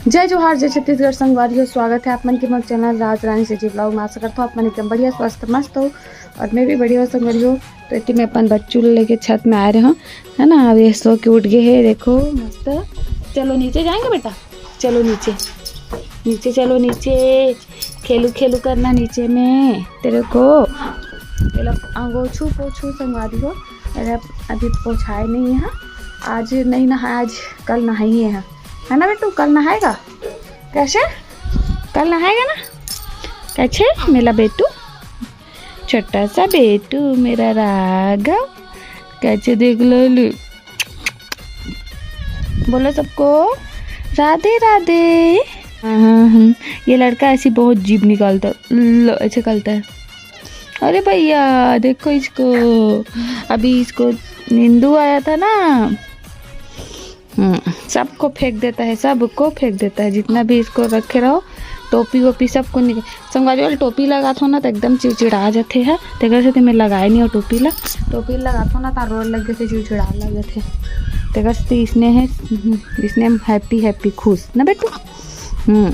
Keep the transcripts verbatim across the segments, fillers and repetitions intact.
जय जोहार, जय छत्तीसगढ़ संगवारी हो, स्वागत है आप मन के मोर चैनल राज रानी से जी ब्लॉग में। आशा करता हूँ आप मन एकदम बढ़िया, स्वस्थ, मस्त हो और मैं भी बढ़िया हूँ संगवारी हो। तो एती मैं अपन बच्चू ला लेके छत में आए रहे हूँ, है ना। अब ये सो के उठ गए है, देखो मस्त। चलो नीचे जाएंगे बेटा, चलो नीचे, नीचे चलो, नीचे खेलू खेलू करना नीचे में। तेरे को पहले अंगोछू पोछू संगवारी हो, अरे अभी पोछाए नहीं है, आज नहीं नहाया, आज कल नहाइए है, है ना बेटू, कल नहाएगा। कैसे? कल नहाएगा ना? कैसे मेरा बेटू, छोटा सा बेटू मेरा राघव, कैसे देख लो लू। बोलो सबको राधे राधे। हाँ, हाँ, हाँ। ये लड़का ऐसी बहुत जीभ निकालता है, लो, ऐसे करता है। अरे भैया देखो इसको, अभी इसको नींदू आया था ना, हम्म, सबको फेंक देता है, सबको फेंक देता है, जितना भी इसको रखे रहो, टोपी वोपी सबको निकाल। संगवारी वाला टोपी लगात हो ना तो एकदम चिड़चिड़ा जाते हैं, तेकर से तो मैं लगाए नहीं हो टोपी ला। टोपी लगात हो ना तो रोए लग जाते, चिड़चिड़ा लग जाते। तेकर से इसने है, हम्म, इसने हम हैप्पी हैप्पी खुश ना बेटू। हम्म,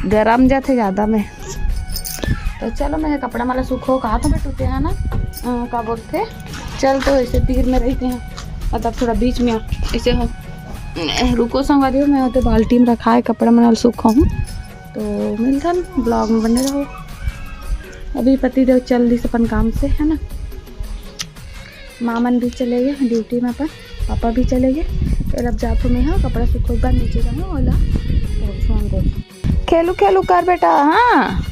गरम जाते ज़्यादा में। तो चलो, मैं कपड़ा मला सूखो कहा था बेटू, ते है ना, अ, का बोलते, चल तो ऐसे तीर में रहते हैं, मतलब थोड़ा बीच में ऐसे हो। रुको संगवारी हो, मैं होते बाल्टी में रखा है कपड़ा मला सूखो हूँ। तो मिलता ना ब्लॉग में, बने रहो। अभी पति देव चल दिस अपन काम से, है ना। माँ मन भी चले गए ड्यूटी में अपन, पापा भी चले गए। फिर अब जाथो मैं, हाँ, कपड़ा सूखो एक बार नीचे जाऊँ, ओला पोछूँ, अंगोछूँ। खेलू खेलू कर बेटा, हाँ,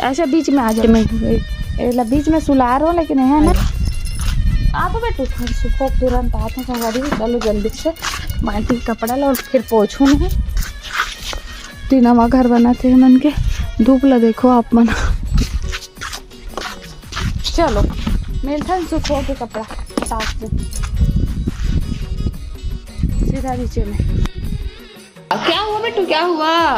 ऐसे बीच में आ जाओ। मैं एला बीच में सुला रहा हूँ, लेकिन है ना, आ तो बेटू, फिर सूखो तुरंत आते हैं संगवारी। चलो जल्दी से बाल्टी कपड़ा लो और फिर पोछूँ मैं। तीनवा घर बनाते हैं मन के, धूप ला देखो आप मन। चलो, मिलथन सुखो के कपड़ा साफ से सीधा नीचे में। क्या हुआ बेटू, क्या हुआ?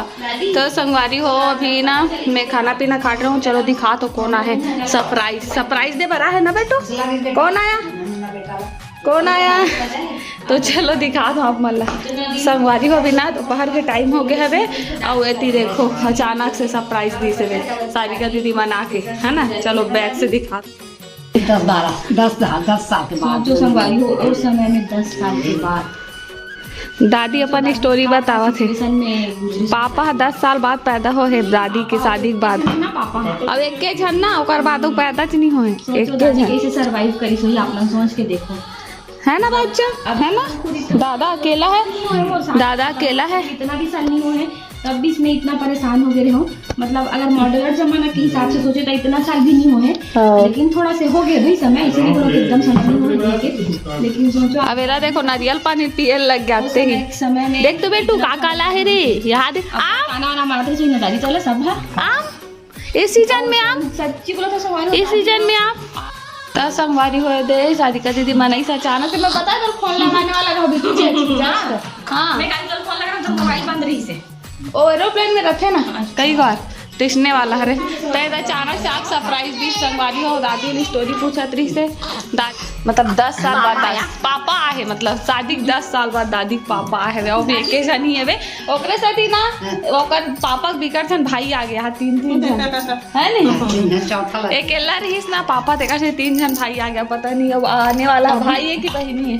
तो संगवारी हो, अभी ना मैं खाना पीना खाट रहा हूँ। चलो दिखा तो कौन आया है, सरप्राइज, सरप्राइज दे बरा है ना बेटू। कौन आया, कौन आया? तो चलो दिखा दो आप मन ला। संगवारी हो, अभी ना दोपहर के टाइम हो गए हवे, और एती देखो अचानक से सरप्राइज दी से सारिका दीदी मन आके, है ना। चलो बैक से दिखा। दस बारह, दस साल, दस साल के बाद। सोचो संगवारी हो, उस समय में दस साल के बाद दादी अपन स्टोरी बतावत हे। पापा ह दस साल बाद पैदा हो हे दादी के शादी के बाद। अब एक झन ना, ओकर बाद वो पैदा च नहीं होए। एक झन कैसे सरवाइव करी, सोई आप लोग सोच के देखो। है ना बच्चा, है ना? दादा अकेला है, दादा अकेला है। इतना भी साल नहीं हुए हैं, तब भी इसमें इतना परेशान हो गए हो। मतलब अगर मॉडर्न जमाना के हिसाब से सोचे तो इतना साल भी नहीं हुए हैं, हाँ। लेकिन थोड़ा से हो गए भाई समय, इसीलिए बोला कि एकदम समय नहीं हुए लेकिन सोचो अब एला देखो नारियल पानी पिए लग जाते ही। समय में देख तो बेटू का काला है रे, यहाँ देख आम। खाना वाना बनाते चाहिए ना दादी, चलो सब है। आम, इस सीजन में आम, सच्ची बोलो तो संगवारी हो, इस सीजन में आम। त संगवारी हो दे सारिका दीदी मनई से अचानक से मैं पता है तो फोन लगाने वाला रहो बिल्कुल चेक जा। हाँ। मैं कल फोन लगा तो मोबाइल बंद रही से। ओ एरोप्लेन में रखे ना कई बार। टिसने वाला हरे। त एदा अचानक से आज सरप्राइज दी संगवारी हो, दादी ने स्टोरी पूछत रही से। दा-, मतलब दस साल बाद दादी पापा आहे, मतलब शादी के दस साल बाद दादी के पापा आहे, वो भी एके झन ही हवे। ओकरे साथ ही ना, ओकर पापा के बिकट झन भाई आ गया, तीन, तीन झन, है नहीं? तीन झन, चौथा लड़का। अकेला रहीस ना पापा, तेकर से तीन झन भाई आ गया। पता नहीं अब आने वाला भाई है कि बहनी है,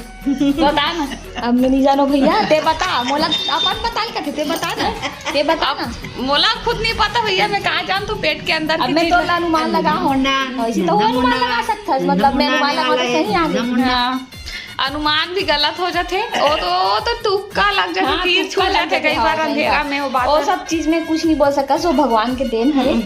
बता ना। अब मैं नहीं जानो भैया, ते बता, मोला अपन बता ही कथे, ते बता ना, ते बता ना। मोला खुद नहीं पता भैया, मैं कहाँ जान तू पेट के अंदर अब की मैं चीज तो है। अनुमान लगा हो ना, ऐसे तो वो अनुमान लगा सकता है, मतलब मैं अनुमान लगा तो सही आ गई। हाँ। अनुमान भी गलत हो जाथे। ओ तो, ओ तो तुक्का लग जाथे, हाँ, तीर छूट जाथे कई बार अंधेरा में, वो बात वो है। सब चीज में कुछ नहीं बोल सकता, सो भगवान के देन हरे।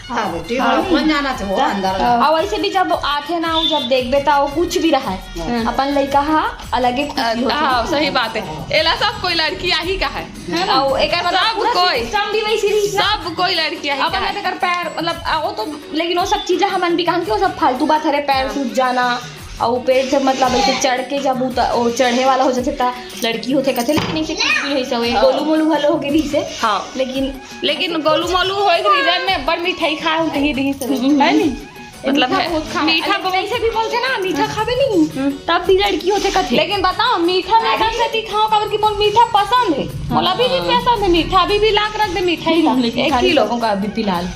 हाँ बेटी, हाँ। कौन जाना थे वो अंदर। हाँ। और वैसे भी जब आथे ना, वो जब देखबे ता वो कुछ भी रहा है, हाँ। अपन लइका हा अलगे खुशी होथे। हाँ, सही बात है। एला सब कोई लड़की आही का है। है ना? और एक मतलब सब पूरा कोई, सिस्टम भी वैसी रही ना। सब कोई लड़की आही अब का है। एकर पैर, मतलब, आ, वो तो, लेकिन वो सब चीजें हमन भी कहन कि वो सब फालतू बात हरे, पैर सूज जाना, और पेट से मतलब ऐसे चढ़ के जब उतर, वो चढ़े वाला हो जाथे ता लड़की होथे कथे, लेकिन ऐसे कुछ भी नहीं सवे। हाँ। गोलू मोलू वाला हो गई रही से। हाँ। लेकिन लेकिन गोलू मोलू होए के रीजन में बड़ मिठाई खाए हूँ, तही रही से, है नी? मतलब मीठा है, बहुत खावे। मीठा अरे, बहुत वैसे भी बोलथे ना, मीठा खाबे नहीं, हम्म। तब भी लड़की होथे कथे। लेकिन बताओ, मीठा मैं अरे। कब से ती खाओ, काबर कि मोर मीठा पसंद है, मोला अभी भी हाँ। पसंद है मीठा, अभी भी लाख रख दे मिठाई ला, लेकिन एक खा नहीं किलो। सको का अभी फिलहाल।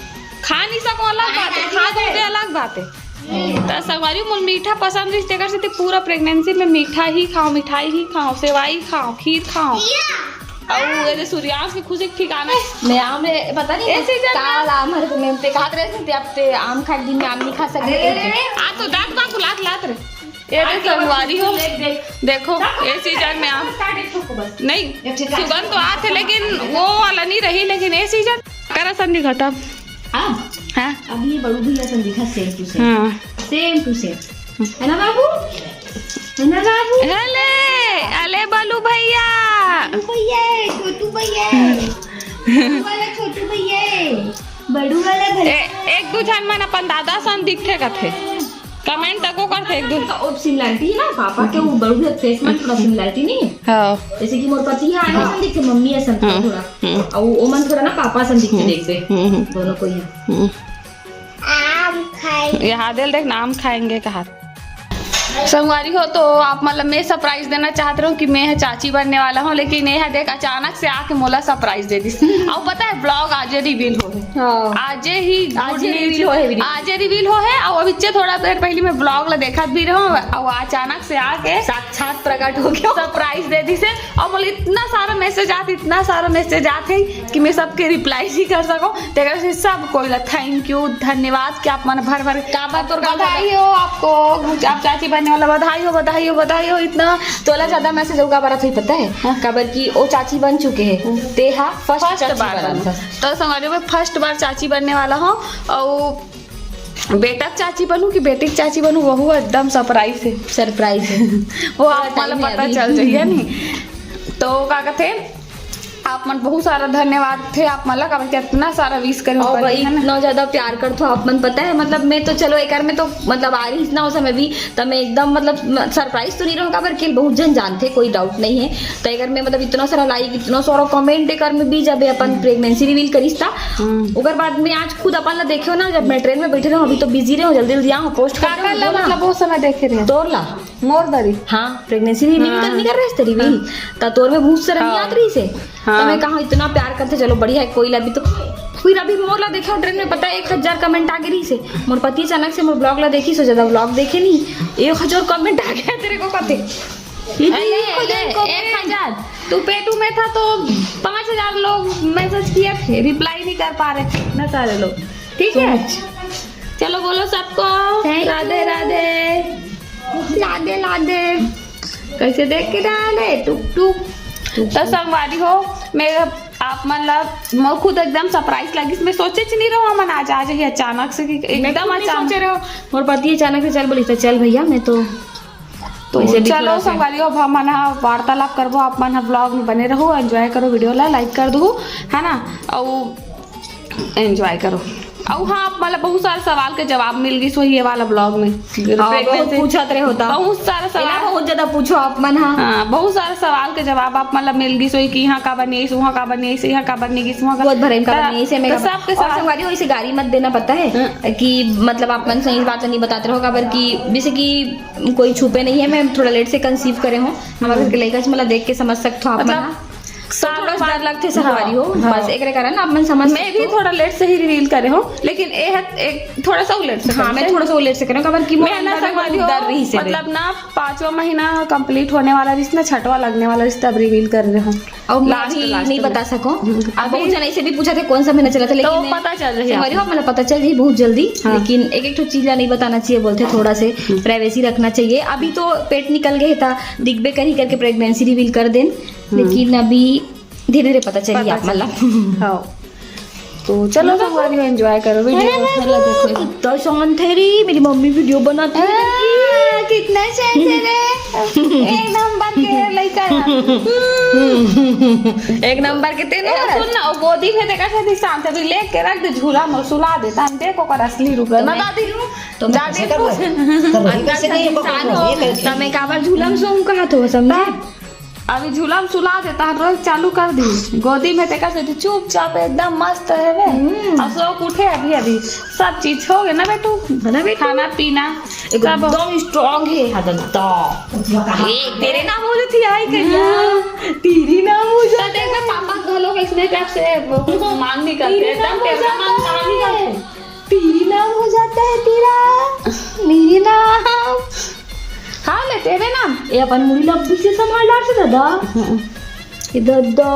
खा नहीं सको, अलग बात है, खा दो दे, अलग बात है। त संगवारी, मोर मीठा पसंद रहिस, तेकर सेती पूरा प्रेगनेंसी में मीठा ही खाओ, मिठाई ही खाओ, सेवई खाओ, खीर खाओ। अउ ये दे सूर्यांश के खुशी के ठिकाना। मैं आम रे, पता नहीं, ए सीजन में काल आम हर, मैं ते कहत रहे थे, अब ते आम खाए दिन में आम नहीं खा सकते। अरे, आ तो दांत बाकू लात लात रे। ये दे संगवारी हो, देख, देख। देखो, ये सीजन में आम। काट एक ठोको बस। नहीं, एक ठे काट। सुगंध तो आत है, लेकिन वो वाला नहीं रही, लेकिन ये सीजन करा संधि खत्म। अब हाँ। अब ये बड़ू भैया संधि खा same to same। हाँ। Same to same। है ना बाबू? है ना बाबू? अले, अले बलू भैया। बड़ू भैया, छोटू भैया। बड़ू वाला छोटू भैया। बड़ू वाला भैया। ए, एक दू झन मन अपन दादा सन दिखथे कथे। Comment तको करथे एक दू। तो वो similarity है ना, पापा के वो बड़ू के face में थोड़ा similarity नहीं है? हाँ। जैसे कि मोर पति है, आगे सन दिखथे, मम्मी है सन हाँ। थोड़ा। हम्म। और वो मन थोड़ा ना पापा सन दिखथे, हम्म। देखबे। हम्म, हम्म। दोनों को ही। हम्म। आम खाएंगे। यहाँ दिल देख, आम खाएंगे कहा। संगवारी हो, तो आप मन ला मैं surprise देना चाहत रहूं कि मैं ह चाची बनने वाला हूं, लेकिन ये ह देख अचानक से आके मोला surprise दे दिस। अउ पता है, vlog आजे reveal हो है। हाँ। आजे ही आजे good news reveal हो है video। आजे reveal हो है, अउ अभी चे थोड़ा देर पहले मैं vlog ला देखत भी रहूं, अउ अचानक से आके साक्षात प्रकट हो गया। Surprise दे दिस है, अउ मोला इतना सारा message आत, इतना सारा message आत है कि मैं सबके reply नहीं कर सकूं। तेकर से सब कोई ला thank you, धन्यवाद कि आप मन भर भर काबर तोर का बधाई हो आपको, आप चाची बनने वाला, बधाई हो, बधाई हो, बधाई हो। इतना तोला ज्यादा message होगा बार, तुझे पता है? हाँ। काबर कि वो चाची बन चुके हैं, हम्म। ते हा first first चाची बार बनना। बनना। तो संगवारी हो, मैं first बार चाची बनने वाला हूँ, और बेटा के चाची बनू कि बेटी के चाची बनू, वहू एकदम surprise है। Surprise है। वो आप मन ला पता चल जाइए नहीं। तो का कहते हैं, आप मन बहुत सारा धन्यवाद थे आप मन ला, काबर कि इतना सारा wish करे हो, और भाई, है ना? इतना ज्यादा प्यार करथो आप मन, पता है, मतलब, मैं तो चलो एकर में तो, मतलब, आ रही ना उस समय भी, तब मैं एकदम, मतलब, म-, surprise तो नहीं रहूं, काबर कि बहुत झन जानथे, कोई doubt नहीं है। तो एकर में, मतलब, इतना सारा like, इतना सारा comment एकर में भी, जब अपन pregnancy reveal करिस था, हम्म। ओकर बाद में आज खुद अपन ला देखे हो ना, जब मैं train में बैठे रहूं, अभी तो busy रहूं, जल्दी जल्दी आऊं, post कर काकर दूं ला, ना। मतलब, वो समय देखे रहे। तोर ला। मोर दरी। हाँ, pregnancy reveal हाँ। करनी कर रहे तेरी भी। हाँ। त तोर में बहुत सारा हाँ। याद रही से। हाँ। तो मैं कहा इतना प्यार करथे, चलो बढ़िया है, कोई ला भी तो। फिर अभी मोर ला देखे train में, पता है, एक हजार comment आ गई रही से। मोर पति अचानक से मोर vlog ला देखिस, ज्यादा vlog देखे नहीं, एक हजार comment आ गया तेरे को कहते। अरे, एक हजार अरे, comment। एक हजार। तू पेटू में था तो पाँच हजार लोग message किए थे, reply नहीं कर पा रहे इतना सारे लोग। ठीक है, चलो बोलो सबको thank you। राधे राधे। लादे लादे। कैसे देख के डाले टुक टुक। तो संगवारी हो, मैं आप मन ला, मैं खुद एकदम surprise लगिस, मैं सोचे च नहीं रहूं मन आज आ जाही अचानक से, कि मैं एकदम खुद नहीं अचानक। सोचे रहूं। मोर पति अचानक से चल बोली, तो चल भैया, मैं तो तो वैसे भी चलो थोड़ा सा संगवारी हो, अब हमन ह वार्तालाप करबो, आप मन ह vlog में बने रहो, enjoy करो, video ला like कर दो, है ना, और enjoy करो। अउ हाँ, आप मन ला बहुत सारा सवाल के जवाब मिल गिस होही ये वाला vlog में। हाँ, बहुत pregnancy पूछत रहे होता। बहुत सारा एला सवाल। बहुत ज्यादा पूछो आप मन, हाँ। हाँ, बहुत सारा सवाल के जवाब आप मन ला मिल गिस होही कि यहाँ काबर नहीं गिस, वहाँ काबर नहीं गिस, यहाँ काबर नहीं गिस, वहाँ का-, बहुत भरे काबर त-, नहीं गिस, मैं त काबर-, सबके और सवाल। संगवारी हो, इसे गारी मत देना, पता है? हाँ। कि मतलब आप मन सही बात नहीं बताते रहो, काबर कि जैसे कि कोई छुपे नहीं है, मैं थोड़ा late से conceive करे हूँ। हमारे घर के लइका से मतलब देख के समझ सकते हो आप मतलब, मन। तो थोड़ा सा डर लगथे संगवारी हो, हाँ। बस एकरे कारण आप मन समझ मैं भी सकते हो। थोड़ा late से ही reveal करे हूँ, लेकिन ए हत एक थोड़ा सा late से हाँ, करे मैं थे। थोड़ा सा late से करे हूँ, काबर कि मोर मैं ना अंदर में संगवारी बहुत हो, डर रही से। मतलब ना पांचवा महीना complete होने वाला रहिस ना, छठवां लगने वाला रहिस, तब reveal कर रहे हूँ। और मैं last, अभी last नहीं में। बता सकूं। हम्म। अब अभी बहुत जन ऐसे भी पूछा थे कौन सा महीना चला था, तो लेकिन मैं पता चल रही है संगवारी हो, आपको। मतलब पता चल रही बहुत जल्दी, हाँ। लेकिन एक एक ठो चीज ला नहीं बताना चाहिए, बोलते थोड़ा से हम्म। Privacy रखना चाहिए। अभी तो पेट निकल गए था, दिखबे करही करके pregnancy reveal कर देन, हम्म। लेकिन अभी धीरे धीरे पता चलिए पता आप चल-, मतलब। हाँ। तो चलो संगवारी हो, enjoy करो video। अरे बाबू, कितना शांत है रे, मेरी मम्मी video बनाती है। हाँ, कितना शांत है रे। एक नंबर के लइका है। एक नंबर के तेरे ए, ना। सुन ना, वो गोदी में देखा था शांत है, लेके रख दे झूला में, सुला दे, तहन देख ओकर असली रूप। तो ना मैं, दादी रू, तो मैं दादी कैसे रू। करूँ? तो मैं अंदर कैसे से नहीं इंसान पकड़ूँ? हो, ये कैसे? तो मैं काबर झूला में सोऊं कहा तो समझे? हाँ। अभी झूला में सुला देता है, रोज चालू कर दी। गोदी में तेकर से चुपचाप एकदम मस्त है बे। हम्म। अब सो के उठे अभी, अभी सब चीज हो गए ना बेटू। है ना बेटू? खाना पीना एकदम strong है, हाँ दादा। ए, तेरे नाम हो जाती है, आई कहिया। हाँ। तेरी नाम हो तो जाता देख, मैं पापा घलो के इसने टाइप से वो मांग नहीं करते, तेरी एकदम नाम हो तेरा जाता मांग है। नहीं करते। तेरी नाम हो जाता है तेरा, मेरी नाम। हाँ, ले, तेरे नाम। ए, अपन मुड़ी ला पीछे संभाल डाल से दादा। हम्म। ए दादा,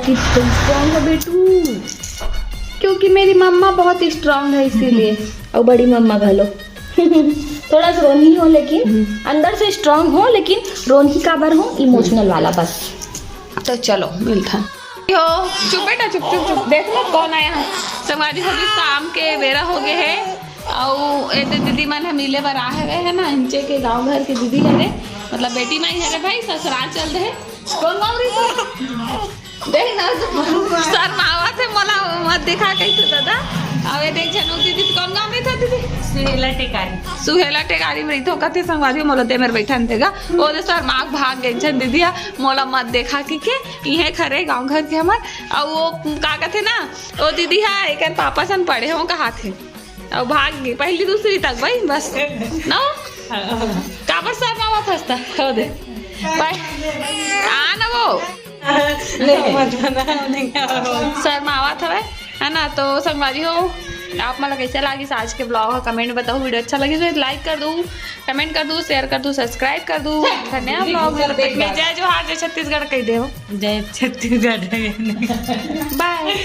कितना strong है बेटू। क्योंकि मेरी मम्मा बहुत strong है, इसीलिए। और बड़ी मम्मा घलो। थोड़ा सा रोनी हो, लेकिन हम्म। अंदर से strong हो, लेकिन रोनी काबर हो, emotional वाला बस। तो चलो, मिलता है। हो, चुप बेटा, चुप, चुप, चुप। देख लो कौन आया है। संगवारी हो, अभी शाम के बेरा हो गए है। अउ ए दे दीदी मन ह मिले बर आ हवे है ना, इंचे के गांव घर के दीदी हरे, मतलब बेटी माई हरे भाई, ससुराल चल दे। कौन गांव रही? देख ना, शर्मावत है, मोला मत दिखा कही तो दादा। अब ये देख जनू दीदी, कौन गांव में था दीदी? सुहेला टेकारी। सुहेला टेकारी में रहिथो, कथे संगवारी मोला दे मेरे बैठन देगा। वो दे शर्मा के भाग गई छन दीदी हा, मोला मत देखा कि के, इहे खरे गांव घर के हमर। अउ वो का कथे ना, वो दीदी हा एकर पापा सन पढ़े हो कहा थे। अउ भाग गई पहली दूसरी तक भाई, बस। ना? काबर शर्मावत हस त? हो दे। भाई, आ ना वो। नहीं, मत बनाओ, नहीं आओ। शर्मावत हवे, है ना? तो संगवारी हो, आप मन ला कैसे लागिस आज के vlog ह? Comment में बताओ। Video अच्छा लगिस तो like कर दू, comment कर दू, share कर दू, subscribe कर दू। धन्यवाद। Vlog में जय जोहार, जय छत्तीसगढ़ कह दे हो। जय छत्तीसगढ़। Bye।